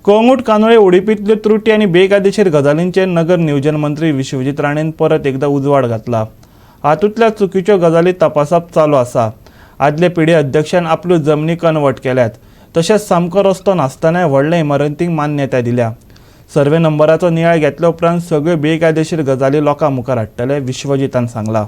कळंगूट कांदोळे ओडीपींतल्यो त्रुटी आनी बेकायदेशीर गजालींचेर नगर नियोजन मंत्री विश्वजीत राणेन परत एकदा उजवाड घातला. हातूंतल्या चुकीच्यो गजाली तपासप चालू आसा. आदले पिढी अध्यक्षान आपल्यो जमनी कन्वर्ट केल्यात, तशेंच सामको रस्तो नासतनाय व्हडल्या इमारतींक मान्यताय दिल्या. सर्वे नंबराचो नियाळ घेतल्या उपरांत सगळ्यो बेकायदेशीर गजाली लोकां मुखार हाडटले, विश्वजीतान सांगलां.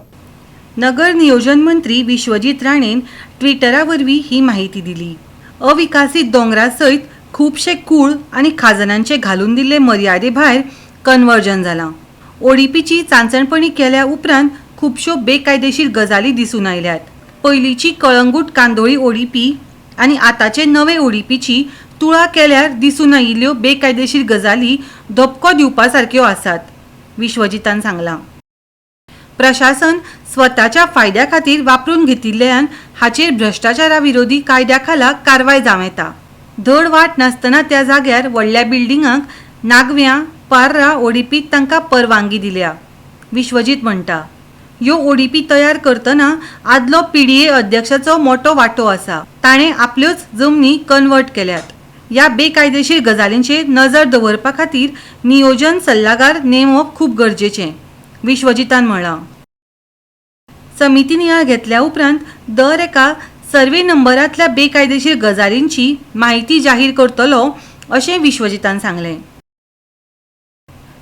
नगर नियोजन मंत्री विश्वजीत राणेन ट्विटरा वरवीं ही माहिती दिली. अविकासीत दोंगरा सयत खुबशे कूळ आनी खाजनांचे घालून दिल्ले मर्यादे भायर कन्वर्जन जालां. ओडीपीची चांचणपणी केल्या उपरांत खुबश्यो बेकायदेशीर गजाली दिसून आयल्यात. पयलींची कळंगूट कांदोळी ओडीपी आनी आतांचे नवे ओडीपीची तुळा केल्यार दिसून आयिल्ल्यो बेकायदेशीर गजाली धपको दिवपा सारक्यो आसात, विश्वजीतान सांगलां. प्रशासन स्वताच्या फायद्या खातीर वापरून घेतिल्ल्यान हाचेर भ्रश्टाचारा विरोधी कायद्या खाला कारवाय जावं येता. धड वाट नासतना त्या जाग्यार व्हडल्या बिल्डिंगांक नागव्यां, पार्रा ओडीपीत तांकां परवानगी दिल्या, विश्वजीत म्हणटा. ह्यो ओडीपी तयार करतना आदलो पीडीए अध्यक्षाचो मोटो वांटो आसा. ताणें आपल्योच जमनी कन्वर्ट केल्यात. ह्या बेकायदेशीर गजालींचेर नजर दवरपा खातीर नियोजन सल्लागार नेमप खूब गरजेचें, विश्वजितान म्हळां. समिती नियाळ घेतल्या उपरांत दर एका सर्वे नंबरांतल्या बेकायदेशीर गजालींची माहिती जाहीर करतलो, अशें विश्वजितान सांगलें.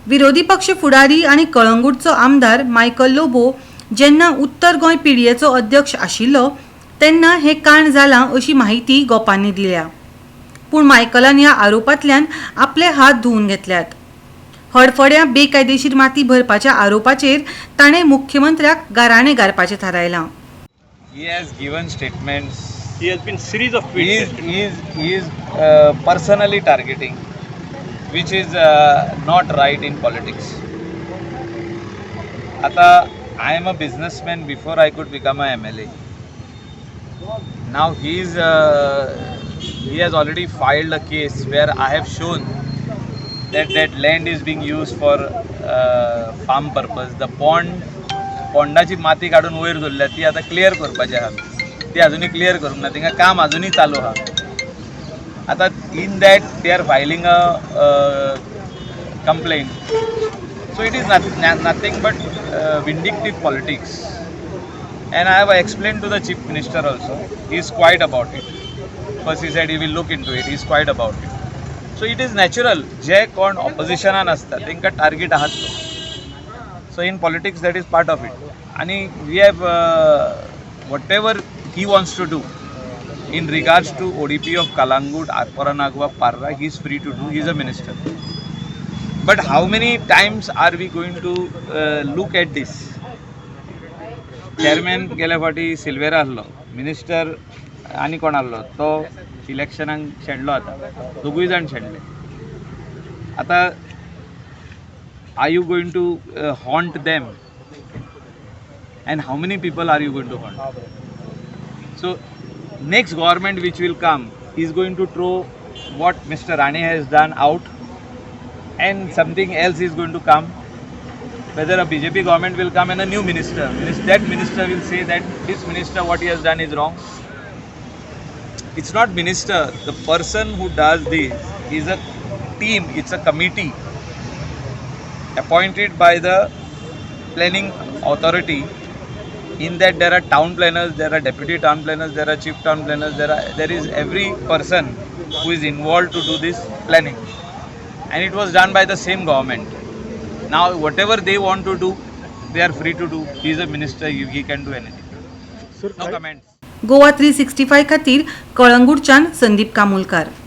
विरोधी पक्ष फुडारी आनी कळंगूटचो आमदार मायकल लोबो जेन्ना उत्तर गोंय पीडीएचो अध्यक्ष आशिल्लो तेन्ना हें कांड जालां अशी माहिती गोपांनी दिल्या. पूण मायकलान ह्या आरोपांतल्यान आपले हात धुवून घेतल्यात. हडफड्यां बेकायदेशीर माती भरपाच्या आरोपाचेर ताणें मुख्यमंत्र्याक गाराणें घालपाचें थारायलां. He has given statements. He has been series of He tweets. Is he is personally targeting, which is not right in politics. आता I am a businessman before I could become a MLA. Now he has already filed a case where I have shown that that land is being used for farm purpose. The pond, पोंडाची माती काडून वयर दवरल्या, ती आतां clear करपाची आहा. ती अजुनूय क्लियर करूंक ना. थिंगा काम अजुनूय चालू आहा. आतां in that they are filing a complaint, so it is nothing but vindictive politics, and I have explained to the Chief Minister also. He is quiet about it. First he said he will look into it. He is quiet about it. So it is natural, जे कोण ऑपोजिशनान आसता तांकां target आहात तो. So in politics that is part of it. आणि we have, whatever he wants to do in regards to ODP of Calangute, Arpora Nagwa, Parra, he is free to do. He is a minister. But how many times are we going to look at this? Chairman गेल्या फावटी सिल्वेरा आसलो, minister आनी कोण आसलो, तो इलेक्शनाक शेणलो. आतां दोगूय जाण शेणले. आतां are you going to haunt them, and how many people are you going to haunt? So next government which will come is going to throw what Mr. Rane has done out, and something else is going to come. Whether a BJP government will come and a new minister, that minister will say that this minister, what he has done is wrong. It's not minister. The person who does this is a team. It's a committee appointed by the planning authority. In that there are town planners, there are deputy town planners, there are chief town planners, there is every person who is involved to do this planning, and it was done by the same government. Now whatever they want to do, they are free to do. He is a minister. He can do anything. No comments. Goa 365 खातीर कळंगूटच्यान संदीप कामुलकार.